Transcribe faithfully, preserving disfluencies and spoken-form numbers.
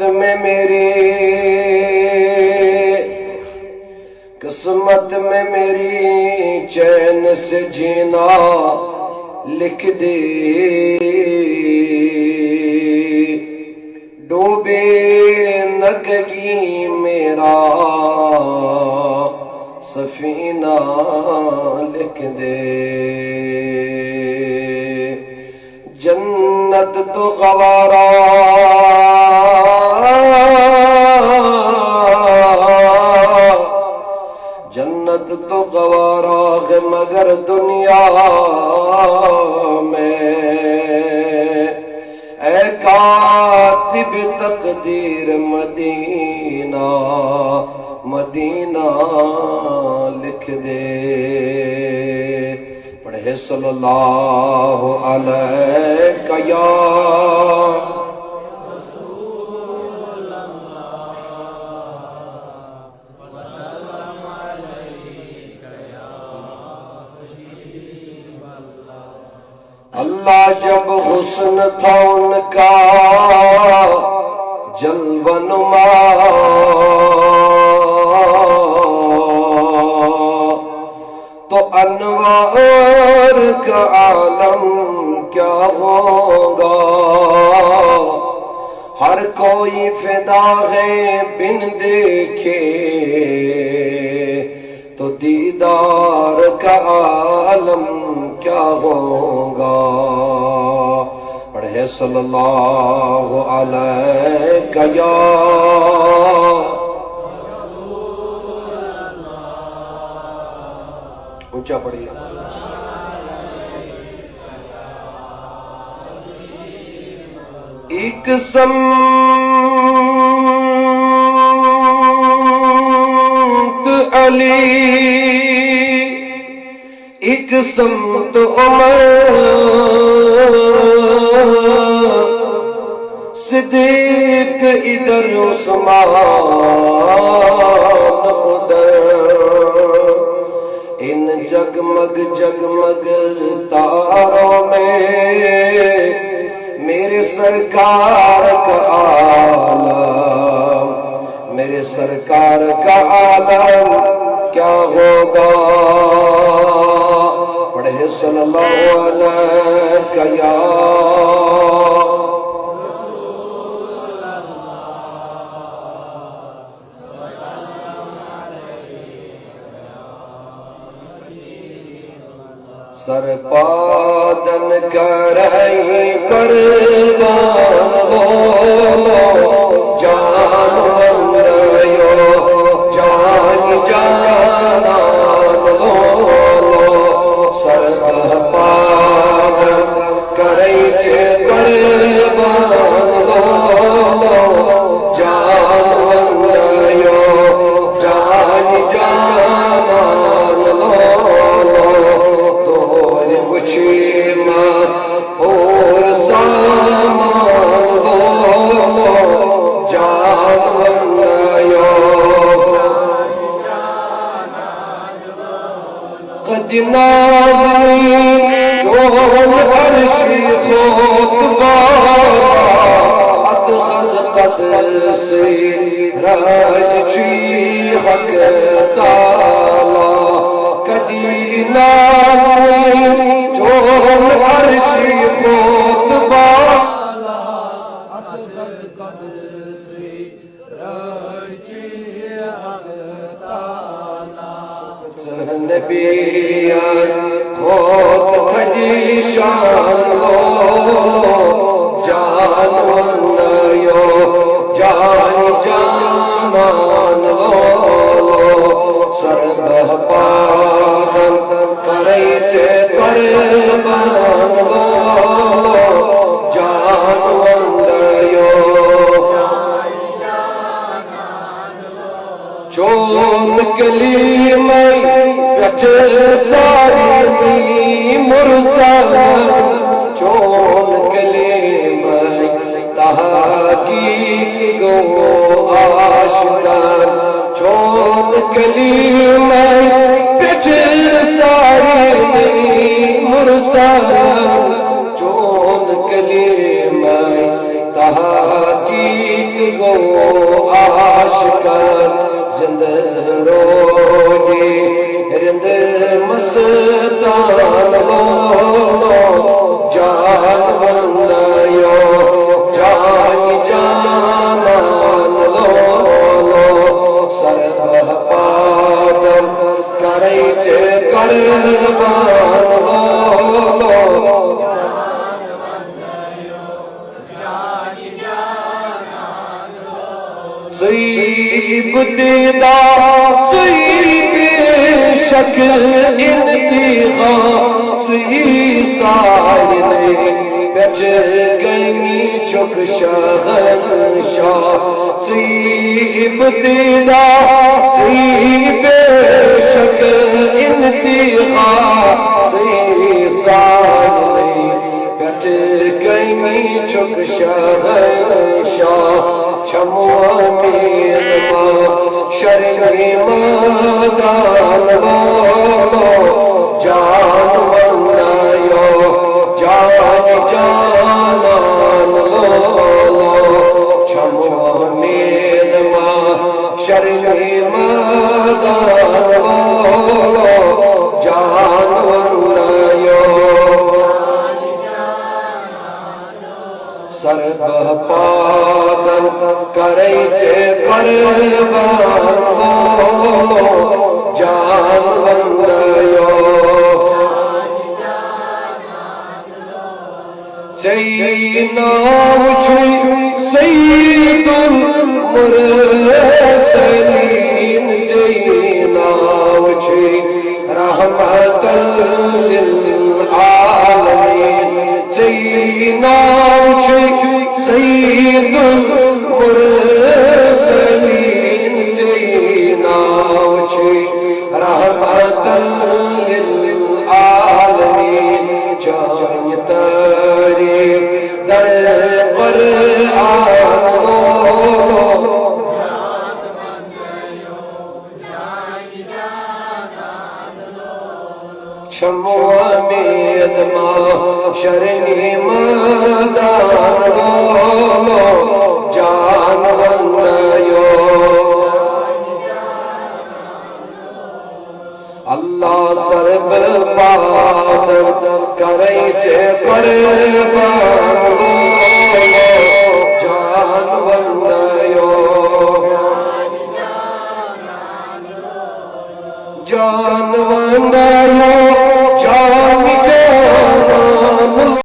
میں میری، قسمت میں میری چین سے جینا لکھ دے، ڈوبے نہ کہیں میرا سفینہ لکھ دے۔ جنت تو گوارا، جنت تو گوارا ہے مگر دنیا میں، اے کاتب تقدیر، مدینہ، مدینہ لکھ دے۔ پڑھے صلی اللہ علیک یا۔ اللہ جب حسن تھا ان کا جلوہ نما، تو انوار کا عالم کیا ہوگا؟ ہر کوئی فدا ہے بن دیکھے، تو دیدار کا عالم کیا ہوگا؟ پڑھے صلی اللہ علیک یا۔ اونچا پڑھیے۔ ایک سمت علی، ایک سمت عمر، صدیق ادھر، عثمان ادھر۔ ان جگمگ جگمگ تاروں میں میرے سرکار کا عالم، میرے سرکار کا عالم کیا ہوگا؟ پڑھے صلی اللہ علیک یا۔ سر پادن کرئی قربان بولو، جان وندیو، جان جانان بولو۔ سر پادن کرئی چے قربان بولو، جان وندیو، جان جانان بولو۔ دور وچھی مت اور سامان بولو، جان وندیو۔ قد نازنین چون عرشی خود بالا، ات غز قدسی راج چی حق تعالی۔ قدی نازنین چون عرشی خود بالا، ات غز قدسی نبیان خود تھدی شان لولو، جان وندیو، جان جانان لولو۔ سر پادن کرئی چے قربان لولو، جان وندیو۔ چون کلیمہ پٹھ سارنی مرسل، چون کلیمہ تحقیق گو آشکار۔ چون کلیمہ پٹھ سارنی مرسل، چون کلیمہ تحقیق گو عاشقان زندہ روگی رند مستان لولو، جان وندیو جان جانان لولو، سر بہ پادم کرے چے قربان لولو۔ ژٕے ابتدا، ژٕے بے شک انتہا، ژٕے سارنٕے پٮ۪ٹھ کنی چھُکھ شہنشاہ۔ ژٕے ابتدا، ژٕے بے شک انتہا، ژٕے سارنٕے پٮ۪ٹھ کنی چھُکھ شہنشاہ۔ چھمو امید ما شرمی مدان لولو، جان وندیو جان جانان لولو۔ چھمو امید ما شرمی مدان لولو، جان وندیو سر بہ پادم کرے چے قربان لولو، جان وندیو۔ ژے ناو چھُے سید المرسلین، ژے ناو چھُے رحمت للعالمین۔ ژے ناو چھُے سید المرسلین، ژے ناو چھُے رحمت للعالمین۔ چانہِ تعریف در قرآن لولو۔ چھمو امید ما شرمی مدان لولو،